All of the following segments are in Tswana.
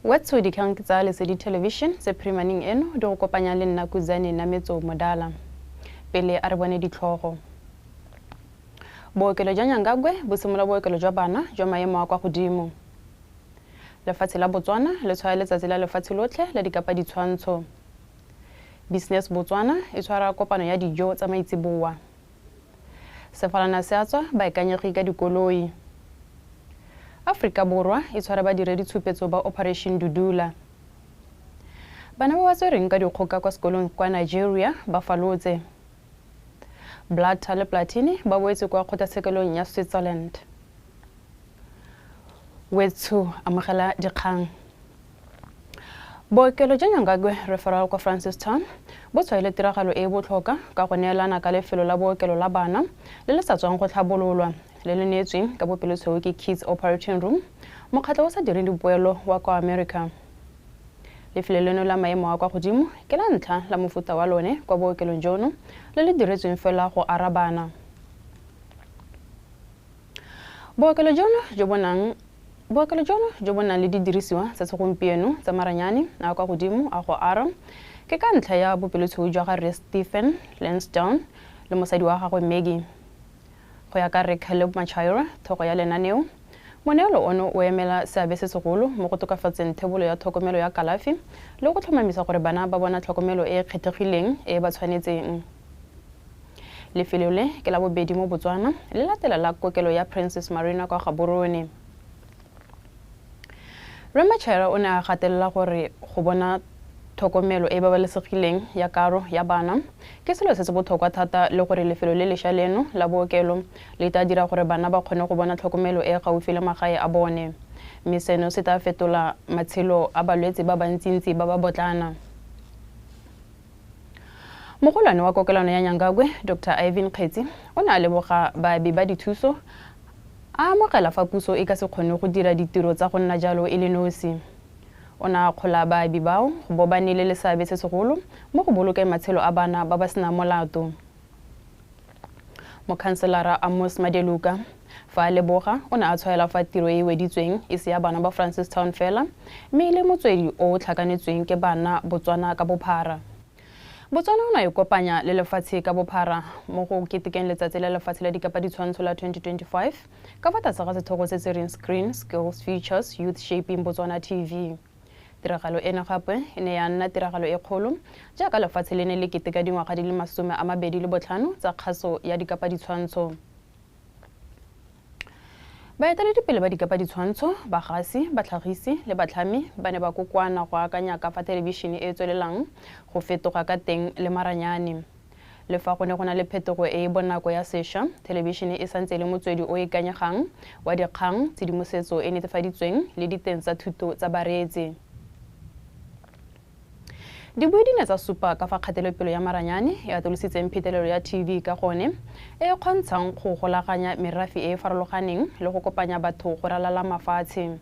Wetso dikgang ke tsa Lesedi Television tse phirimaneng eno di go kopanya le nna Kuzane Nametso Modala. Pele a re bone ditlhogo. Bookelo jwa Nyangagwe bo simolola bookelo jwa bana jwa maemo a kwa godimo. Lefatshe la Botswana le tshwaya letsatsi la lefatshe lotlhe la dikapa ditshwantsho. Business Botswana e tshwara kopano ya dijo tsa maitseboa. Sefalana se a tswa baikanyegi ka dikoloi. Aforika Borwa e tshwara badireditshupetso ba Operation Dudula. Bana ba ba tserweng ka dikgoka kwa sekolong kwa Nigeria ba falotse. Blatter le Platini ba boetse kwa kgotlatshekelong ya Switzerland. Wetsho amogela dikgang. Bookelo jwa Nyangagwe Referral kwa Francistown bo tshwaile tiragalo e e botlhokwa ka go neelana ka lefelo la bookelo la bana le le sa tswang go tlhabololwa le le neetsweng ka bopelotshweu ke Kids Operating Room, mokgatlho o sa direng dipoelo wa kwa America. Lefelo leno la maemo a kwa godimo ke la ntlha la mofuta wa lone kwa bookelong jono le le diretsweng fela go arabana. Bookelo jono jo bo nang Bookelo jono jo bo nang le didirisiwa tsa segompieno tsa maranyane a kwa godimo a go ara ke ka ntlha ya bopelotshweu jwa ga Rre Stephen Lansdowne le mosadi wa gagwe Maggie. Go ya ka Rre Caleb Machaira, tlhogo ya lenaneo, moneelo ono o emela seabe se segolo mo go tokafatseng thebolo ya tlhokomelo ya kalafi le go tlhomamisa gore bana ba bona tlhokomelo e e kgethegileng e e ba tshwanetseng. Lefelo le ke la bobedi mo Botswana, le latela la kokelo ya Princess Marina kwa Gaborone. Rre Machaira o ne a gatelela gore go bona tlhokomelo e e babalesegileng ya karo ya bana ke selo se se botlhokwa thata le gore lefelo le lešwa leno la bookelo le tla dira gore bana ba kgone go bona tlhokomelo e e gaufi le magae a bone mme seno se tla fetola matshelo a balwetse ba bantsintsi ba ba botlana. Mogolwane wa kokelano ya Nyangagwe, Dr Irvin Kgetsi, o ne a leboga baabi ba dithuso, a amogela fa puso e ka se kgone go dira ditiro tsa go nna jalo e le nosi. O ne a akgola baabi bao go bo ba nnile le seabe se segolo mo go bolokeng matshelo a bana ba ba senang molato. Mokhanselara Amos Madeluka, fa a leboga, o ne a tshwaela fa tiro e e weditsweng e se ya bana ba Francistown fela, mme e le motswedi o o tlhakanetsweng ke bana Botswana ka bophara. Botswana o ne a ikopanya le lefatshe ka bophara mo go ketekeng letsatsi la lefatshe la dikapaditshwantsho la 2025 ka fa tlase ga setlhogo se se reng Screen Skills Futures Youth Shaping Botswana TV. Tiragalo eno gape e ne ya nna tiragalo e kgolo jaaka lefatshe le ne le keteka dingwaga di le 25 tsa kgaso ya dikapaditshwantsho. Baeteledipele ba dikapaditshwantsho, bagasi, batlhagisi le batlhami ba ne ba kokoana go akanya ka fa thelebišene e tswelelang go fetoga ka teng le maranyane. Le fa go ne go na le phetogo e e bonako ya sešwa, thelebišene e santse e le motswedi o o ikanyegang wa dikgang, tshedimosetso e e netefaditsweng le diteng tsa thuto tsa bareetsi. Dibui di ne tsa supa ka fa kgatelopele ya maranyane e atolositseng phitlhelelo ya TV ka gone, e e kgontshang go golaganya merafe e e farologaneng le go kopanya batho go ralala mafatshe.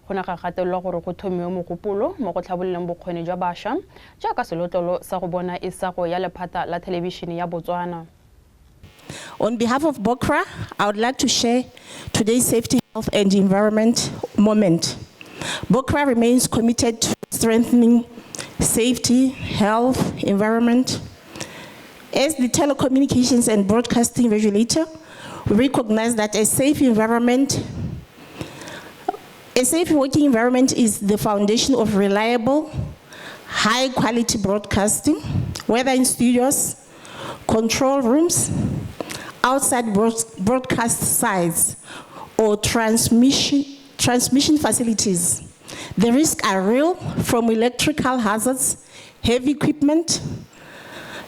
Go ne ga gatelelwa gore go thomiwe mogopolo mo go tlhabololeng bokgoni jwa bašwa jaaka selotlolo sa go bona isago ya lephata la thelebišene ya Botswana. On behalf of BOCRA, I would like to share today's safety, health and environment moment. BOCRA remains committed to strengthening safety, health, environment. As the telecommunications and broadcasting regulator, we recognize that a safe environment, a safe working environment is the foundation of reliable, high quality broadcasting, whether in studios, control rooms, outside broadcast sites, or transmission facilities. The risks are real, from electrical hazards, heavy equipment,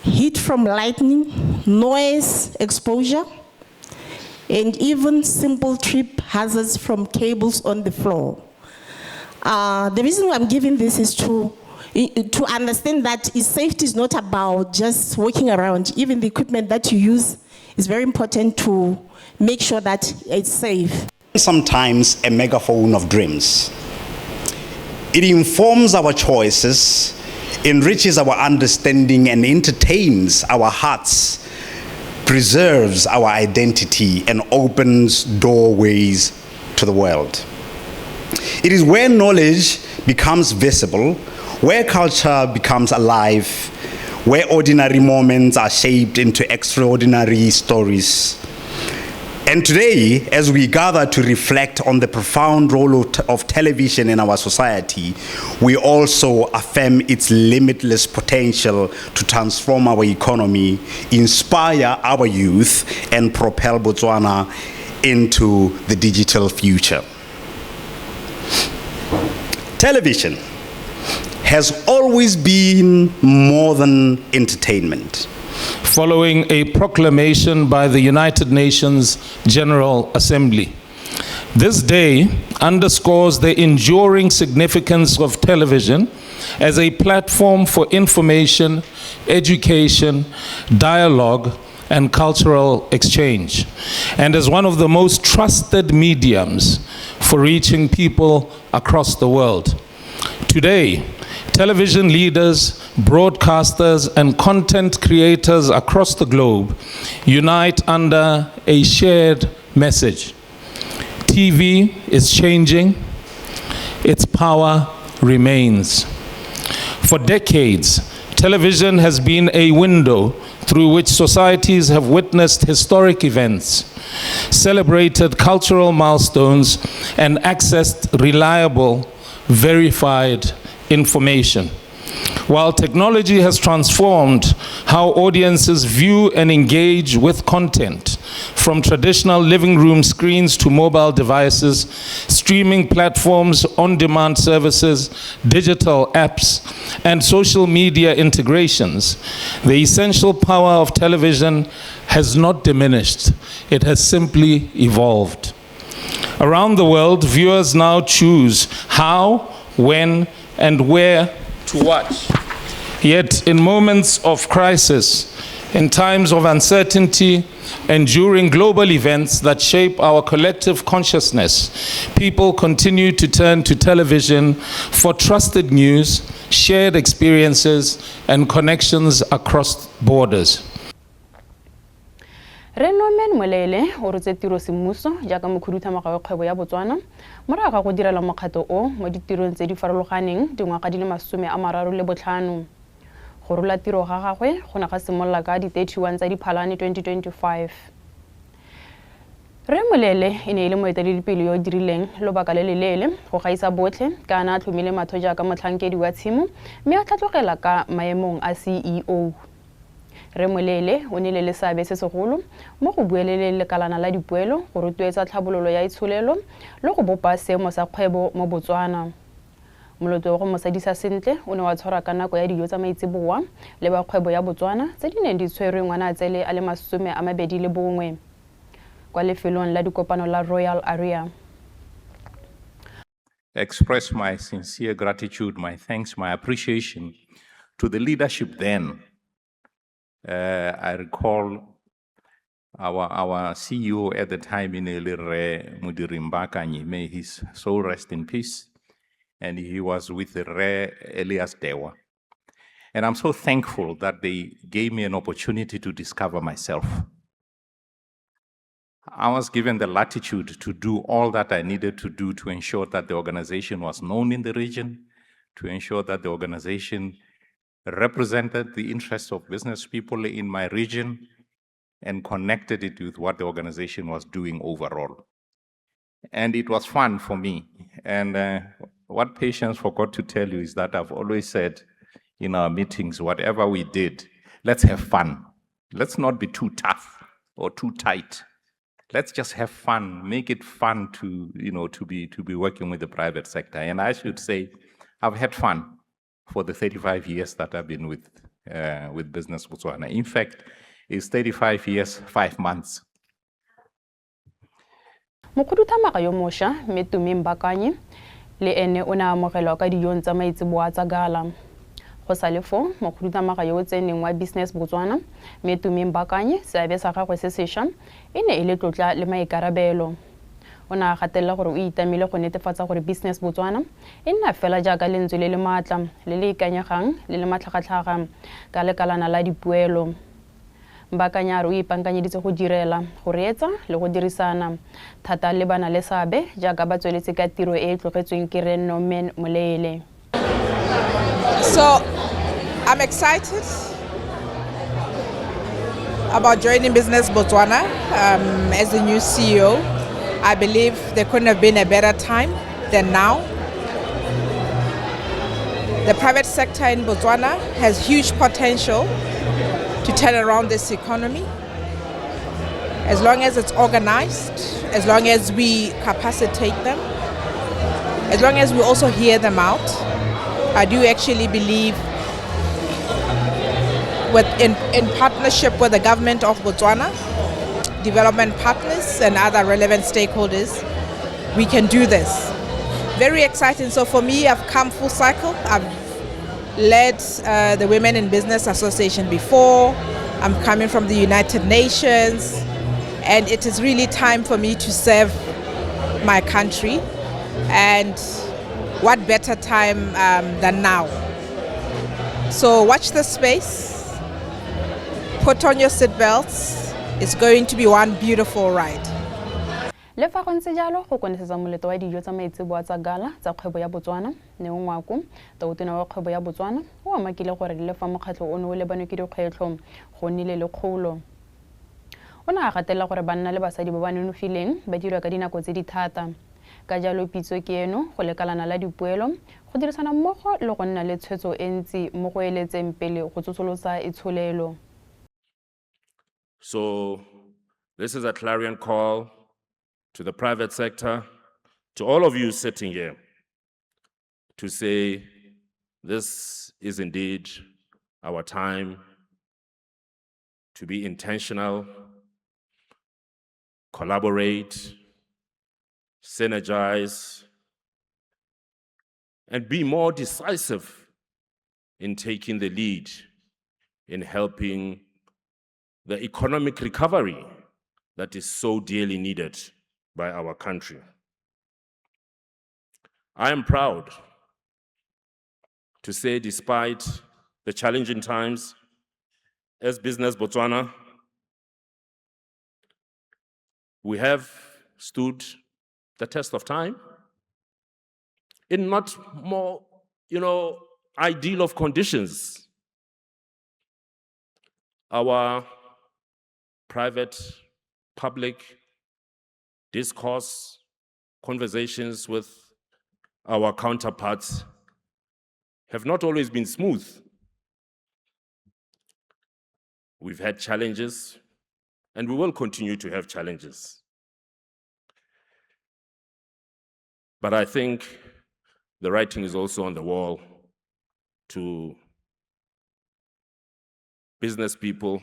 heat from lightning, noise exposure, and even simple trip hazards from cables on the floor. The reason why I'm giving this is to understand that safety is not about just walking around. Even the equipment that you use is very important to make sure that it's safe. Sometimes a megaphone of dreams. It informs our choices, enriches our understanding, and entertains our hearts, preserves our identity, and opens doorways to the world. It is where knowledge becomes visible, where culture becomes alive, where ordinary moments are shaped into extraordinary stories. And today, as we gather to reflect on the profound role of television in our society, we also affirm its limitless potential to transform our economy, inspire our youth, and propel Botswana into the digital future. Television has always been more than entertainment. Following a proclamation by the United Nations General Assembly. This day underscores the enduring significance of television as a platform for information, education, dialogue, and cultural exchange, and as one of the most trusted mediums for reaching people across the world. Today, television leaders, broadcasters, and content creators across the globe unite under a shared message. TV is changing, its power remains. For decades, television has been a window through which societies have witnessed historic events, celebrated cultural milestones, and accessed reliable, verified information. While technology has transformed how audiences view and engage with content, from traditional living room screens to mobile devices, streaming platforms, on-demand services, digital apps, and social media integrations, the essential power of television has not diminished. It has simply evolved. Around the world, viewers now choose how, when, and where to watch. Yet in moments of crisis, in times of uncertainty, and during global events that shape our collective consciousness, people continue to turn to television for trusted news, shared experiences, and connections across borders. Rre Norman Moleele o rotse tiro semmuso jaaka mokhuduthamaga wa kgwebo ya Botswana morago ga go direla mokgato o mo ditirong tse di farologaneng dingwaga di le 35. Go rola tiro ga gagwe go ne ga simolola ka di-31 tsa Diphalane 2025. Rre Moleele e ne e le moeteledipele yo o dirileng lobaka le leleele go gaisa botlhe ka a ne a tlhomile matho jaaka motlhankedi wa tshimo mme a tlhatlogela ka maemong a CEO. Rre Moleele o nele le seabe se segolo mo go bueleleng lekalana la dipoelo go rotloetsa tlhabololo ya itsholelo le go bopa seemo sa kgwebo mo Botswana. Molotlo wa go mosadisa sentle o ne wa tshwarwa ka nako ya dijo tsa maitseboa le ba kgwebo ya Botswana tse di neng di tshwerwe Ngwanatsele a le 21 kwa lefelong la dikopano la Royal Area. Express my sincere gratitude, my thanks, my appreciation to the leadership then. I recall our CEO at the time, Rre Modiri Mbaakanyi, may his soul rest in peace, and he was with Rre Elias Dewa. And I'm so thankful that they gave me an opportunity to discover myself. I was given the latitude to do all that I needed to do to ensure that the organization was known in the region, to ensure that the organization represented the interests of business people in my region and connected it with what the organization was doing overall. And it was fun for me. And what Patience forgot to tell you is that I've always said in our meetings, whatever we did, let's have fun. Let's not be too tough or too tight. Let's just have fun, make it fun to be working with the private sector. And I should say, I've had fun for the 35 years that I've been with Business Botswana. In fact, it's 35 years, 5 months. Mokhuduthamaga yo mošwa mme Tumi Mbaakanyi le ene o ne a amogelwa ka dijong tsa maitseboa tsa gala. Go sa le foo, mokhuduthamaga yo o tseneng wa Business Botswana mme Tumi Mbaakanyi seabe sa gagwe se sešwa e ne e le tlotla le maikarabelo. O ne a gatelela gore o itamile go netefatsa gore Business Botswana e nna fela jaaka lentswe le le maatla, le le ikanyegang le le matlhagatlhaga ka lekalana la dipoelo. Mbaakanyi a re o ipaakanyeditse go direla, go reetsa le go dirisana thata le bana le seabe jaaka ba tsweletse ka tiro e e tlogetsweng ke Rre Norman Moleele. So I'm excited about joining Business Botswana as the new CEO. I believe there couldn't have been a better time than now. The private sector in Botswana has huge potential to turn around this economy. As long as it's organized, as long as we capacitate them, as long as we also hear them out, I do actually believe in partnership with the government of Botswana, development partners and other relevant stakeholders, we can do this. Very exciting. So for me, I've come full cycle. I've led the Women in Business Association before. I'm coming from the United Nations, and it is really time for me to serve my country. And what better time than now? So watch the space, put on your seatbelts. It's going to be one beautiful ride. Le fa go ntse jalo, go konesetsa moletlo wa dijo tsa maitseboa tsa gala tsa kgwebo ya Botswana, Neo Ngwako, tautona wa kgwebo ya Botswana, o umakile gore le fa mokgatlho ono o lebanwe ke dikgwetlho, go nnile le kgolo. O ne a gatelela gore banna le basadi ba ba nonofileng ba dira ka dinako tse di thata. Ka jalo pitso ke eno go lekalana la dipoelo, go dirisana mmogo le go nna le tshwetso e ntsi mo go eletseng pele go tsosolosa itsholelo. So this is a clarion call to the private sector, to all of you sitting here, to say this is indeed our time to be intentional, collaborate, synergize, and be more decisive in taking the lead in helping the economic recovery that is so dearly needed by our country. I am proud to say, despite the challenging times, as Business Botswana, we have stood the test of time in not more ideal of conditions. Our private, public discourse, conversations with our counterparts have not always been smooth. We've had challenges, and we will continue to have challenges. But I think the writing is also on the wall to business people.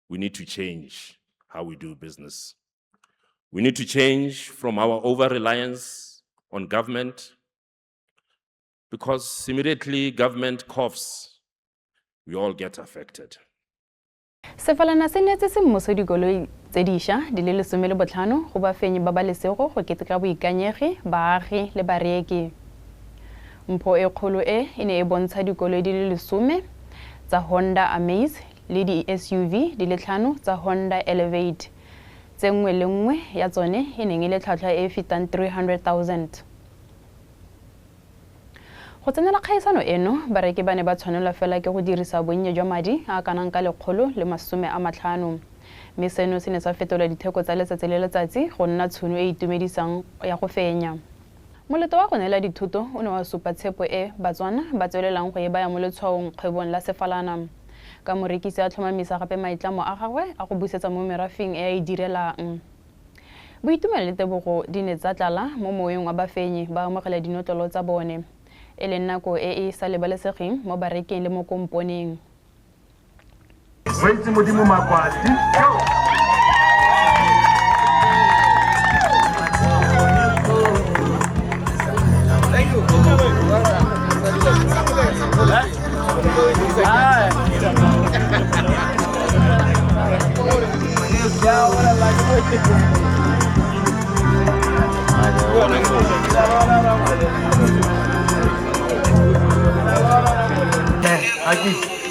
We need to change how we do business. We need to change from our over-reliance on government, because immediately government coughs, we all get affected. Sefalana se neetse semmuso dikoloi tse dišwa di le 15 go bafenyi ba ba lesego go keteka boikanyegi, baagi le bareki. Mpho e kgolo e e ne e bontsha dikoloi di le 10 tsa Honda Amaze le di-SUV di le 5 tsa Honda Elevate, tse nngwe le nngwe ya tsone e neng e le tlhwatlhwa e e fetang 300,000. Go tsenela kgaisano eno, bareki ba ne ba tshwanelwa fela ke go dirisa bonnye jwa madi a a kanang ka 150, mme seno se ne sa fetola ditheko tsa letsatsi le letsatsi go nna tšhono e e itumedisang ya go fenya. Moletlo wa go neela dithoto o ne wa supa tshepo e Batswana ba tswelelang go e baya mo letshwaong kgwebong la Sefalana, ka morekisi a tlhomamisa gape maitlamo a gagwe a go busetsa mo merafeng e a e direlang. Boitumelo le tebogo di ne tsa tlala mo moweng wa bafenyi ba amogela dinotlolo tsa bone, e leng nako e e sa lebalesegeng mo bareking le mo komponeng. Moitse Modimo Makwati.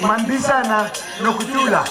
Mandisana Nokutula.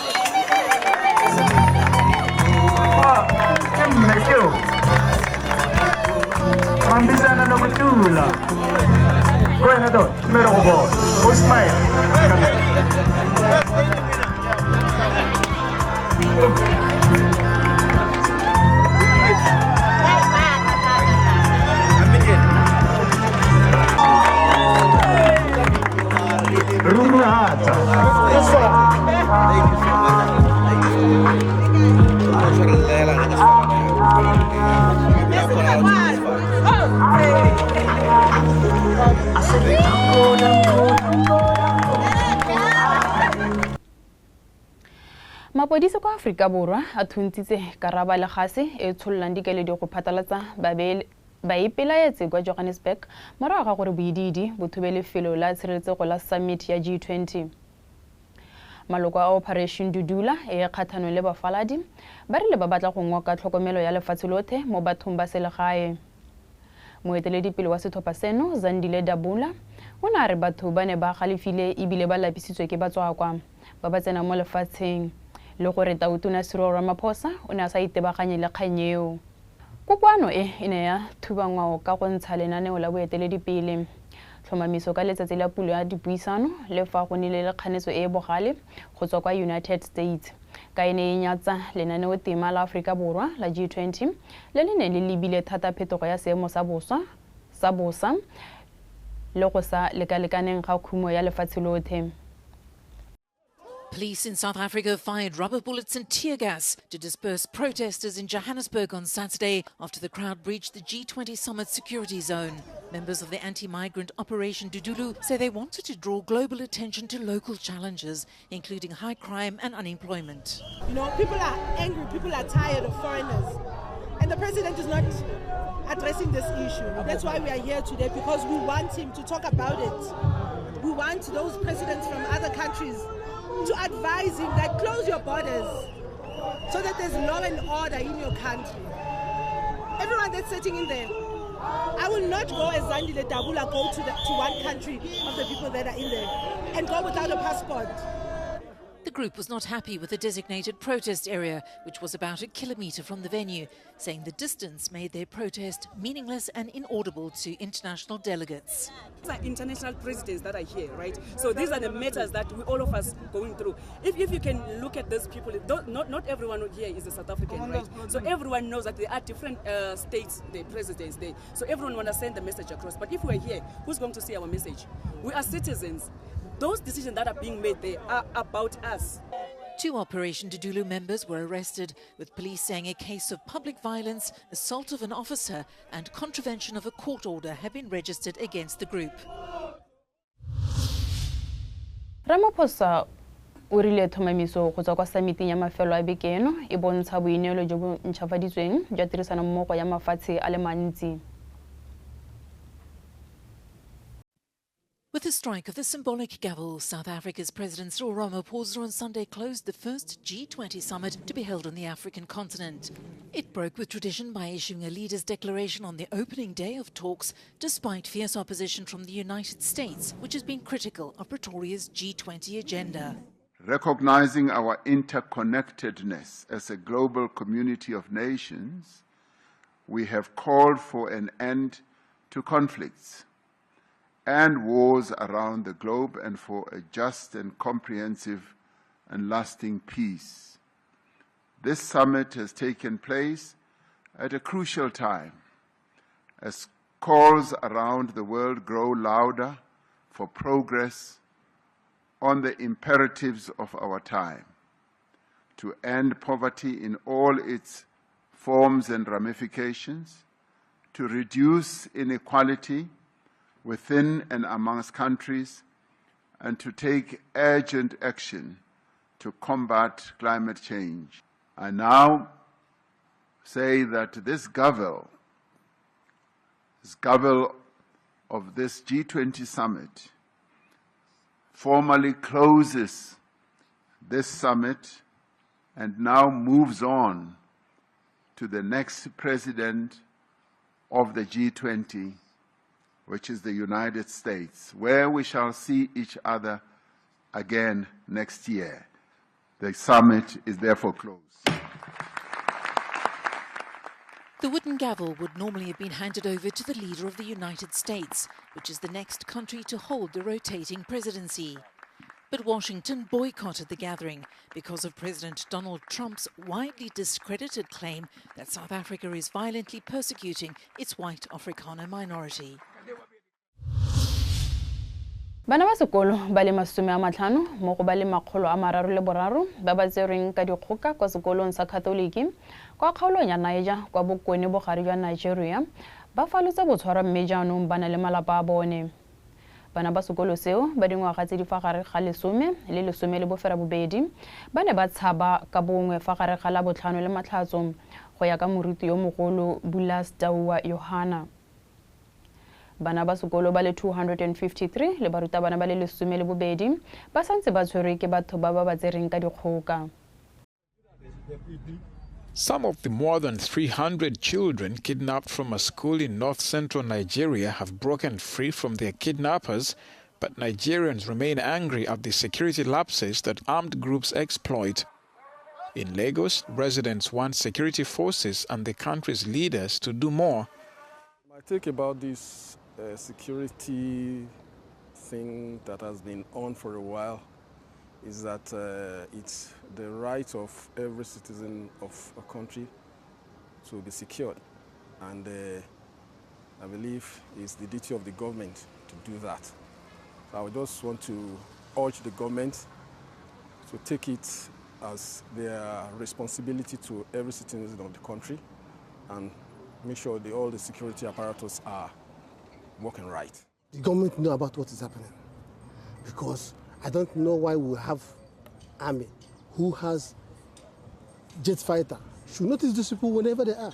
Mapodisi kwa Aforika Borwa a thuntitse karaba le gase e tshololang dikeledi go phatlalatsa baipelaetsi kwa Johannesburg morago ga gore boidiidi bo thube lefelo la tshireletsego la summit ya G20. Maloko a Operation Dudula e kgatlhanong le bafaladi ba rile ba batla go ngoka tlhokomelo ya lefatshe lotlhe mo bathong ba selegae. Moeteledipele wa setlhopha seno Zandile Dabula o ne a re batho ba ne ba galefile ebile ba lapisitswe ke batswakwa ba ba tsenang mo lefatsheng le gore Tautona Cyril Ramaphosa o ne a sa itebaganye le kgang eo. Kokoano e e ne ya thuba ngwao ka go ntsha lenaneo la boeteledipele. Tlhomamiso ka letsatsi la pulo ya dipuisano le fa go nnile le kganetso e e bogale go tswa kwa United States ka e ne e nyatsa lenaneotema la Aforika Borwa la G20 le le neng le lebile thata phetogo ya seemo sa bosa le go sa lekalekaneng ga khumo ya lefatshe lotlhe. Police in South Africa fired rubber bullets and tear gas to disperse protesters in Johannesburg on Saturday after the crowd breached the G20 summit security zone. Members of the anti-migrant Operation Dudula say they wanted to draw global attention to local challenges, including high crime and unemployment. You know, people are angry, people are tired of foreigners. And the president is not addressing this issue. That's why we are here today, because we want him to talk about it. We want those presidents from other countries to advise him that close your borders so that there's law and order in your country. Everyone that's sitting in there, I will not go as Zandile Dabula, go to one country of the people that are in there and go without a passport. The group was not happy with the designated protest area, which was about a kilometre from the venue, saying the distance made their protest meaningless and inaudible to international delegates. These are international presidents that are here, right? So these are the matters that we all of us going through. If you can look at these people, not everyone here is a South African, right? So everyone knows that there are different states, the presidents there. So everyone wants to send the message across. But if we're here, who's going to see our message? We are citizens. Those decisions that are being made there are about us. Two Operation Dudula members were arrested, with police saying a case of public violence, assault of an officer and contravention of a court order have been registered against the group. Ramaphosa o rile tlhomamiso go tswa kwa summiting ya mafelo a beke eno e bontsha boineelo jo bo ntšhafaditsweng jwa tirisanommogo ya mafatshe a le mantsi. With the strike of the symbolic gavel, South Africa's President Cyril Ramaphosa on Sunday closed the first G20 summit to be held on the African continent. It broke with tradition by issuing a leaders' declaration on the opening day of talks, despite fierce opposition from the United States, which has been critical of Pretoria's G20 agenda. Recognizing our interconnectedness as a global community of nations, we have called for an end to conflicts and wars around the globe and for a just and comprehensive and lasting peace. This summit has taken place at a crucial time as calls around the world grow louder for progress on the imperatives of our time, to end poverty in all its forms and ramifications, to reduce inequality within and amongst countries, and to take urgent action to combat climate change. I now say that this gavel of this G20 summit formally closes this summit and now moves on to the next president of the G20, which is the United States, where we shall see each other again next year. The summit is therefore closed. The wooden gavel would normally have been handed over to the leader of the United States, which is the next country to hold the rotating presidency. But Washington boycotted the gathering because of President Donald Trump's widely discredited claim that South Africa is violently persecuting its white Afrikaner minority. Bana ba sekolo ba le 50 mo go ba le 333 ba ba tserweng ka dikgoka kwa sekolong sa Katholiki kwa kgaolong ya Niger kwa bokone bogare jwa Nigeria ba falotse botshwarwa mme jaanong ba na le malapa a bone. Bana ba sekolo seo ba dingwaga tse di fa gare ga 10 le 18 ba ne ba tshaba ka bongwe fa gare ga Labotlhano le Matlhatso go ya ka moruti yo mogolo Bulas Taua Yohana. Bana ba sekolo ba le 253 le barutabana ba le 12 ba santse ba tshwerwe ke batho ba ba tsereng ka dikgoka. Some of the more than 300 children kidnapped from a school in north-central Nigeria have broken free from their kidnappers, but Nigerians remain angry at the security lapses that armed groups exploit. In Lagos, residents want security forces and the country's leaders to do more. My take about this security thing that has been on for a while is that it's the right of every citizen of a country to be secured. And I believe it's the duty of the government to do that. So I just want to urge the government to take it as their responsibility to every citizen of the country and make sure that all the security apparatus are working right. The government know about what is happening, because I don't know why we have army who has jet fighter. Should notice these people whenever they are.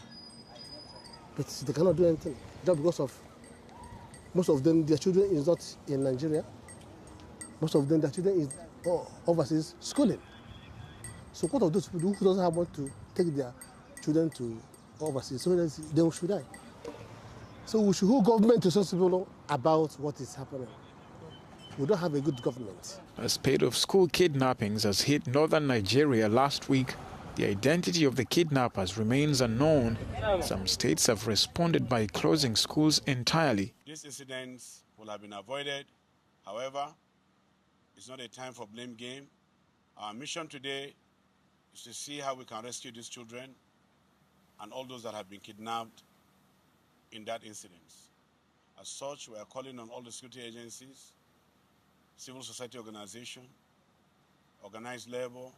But they cannot do anything just because of most of them, their children is not in Nigeria. Most of them, their children is overseas schooling. So what of those people who doesn't have want to take their children to overseas, so they should die. So we should hold government responsible about what is happening. We don't have a good government. A spate of school kidnappings has hit northern Nigeria last week. The identity of the kidnappers remains unknown. Some states have responded by closing schools entirely. These incidents will have been avoided. However, it's not a time for blame game. Our mission today is to see how we can rescue these children and all those that have been kidnapped in that incident. As such, we are calling on all the security agencies, civil society organizations, organized labor,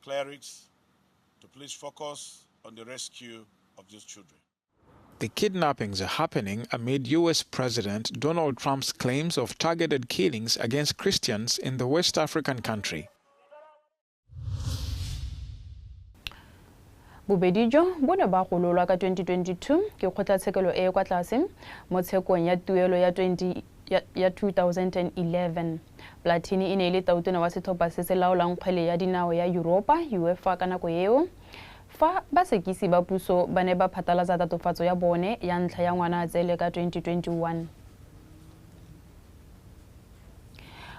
clerics, to please focus on the rescue of these children. The kidnappings are happening amid U.S. President Donald Trump's claims of targeted killings against Christians in the West African country. Bobedi jo bo ne ba gololwa ka 2022 ke kgotlatshekelo e kwa tlase mo tshekong ya tuelo ya 2011. Platini e ne e le tautona wa setlhopha se se laolang kgwele ya dinao ya Europa UEFA ka nako eo, fa basekisi ba puso ba ne ba phatlalatsa tatofatso ya bone ya ntlha ya Ngwanatsele ka 2021.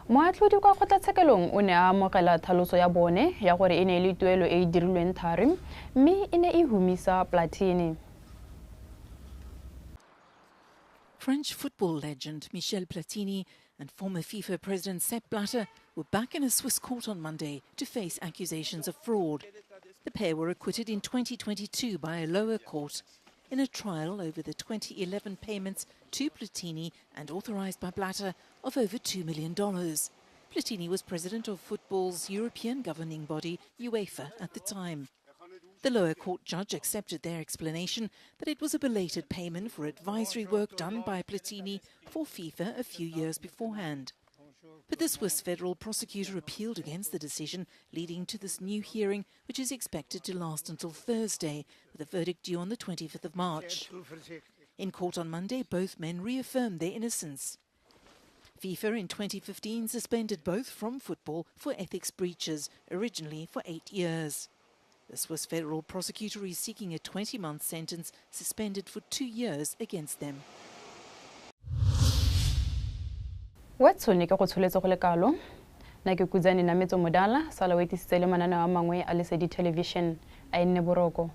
Moatlhodi kwa kgotlatshekelong o ne a amogela tlhaloso ya bone ya gore e ne e le tuelo e e dirilweng thari mme e ne e humisa Platini. French football legend Michel Platini and former FIFA president Sepp Blatter were back in a Swiss court on Monday to face accusations of fraud. The pair were acquitted in 2022 by a lower court in a trial over the 2011 payments to Platini and authorized by Blatter of over $2 million. Platini was president of football's European governing body, UEFA, at the time. The lower court judge accepted their explanation that it was a belated payment for advisory work done by Platini for FIFA a few years beforehand. But the Swiss federal prosecutor appealed against the decision, leading to this new hearing, which is expected to last until Thursday, with a verdict due on the 25th of March. In court on Monday, both men reaffirmed their innocence. FIFA in 2015 suspended both from football for ethics breaches, originally for 8 years. The Swiss federal prosecutor is seeking a 20-month sentence suspended for 2 years against them. Wa tshone ke go tsholetse go le kalo Nna ke Kudzane Nametso Modala, sala o etisitse le mananeo a mangwe a Lesedi Television. A e nne boroko.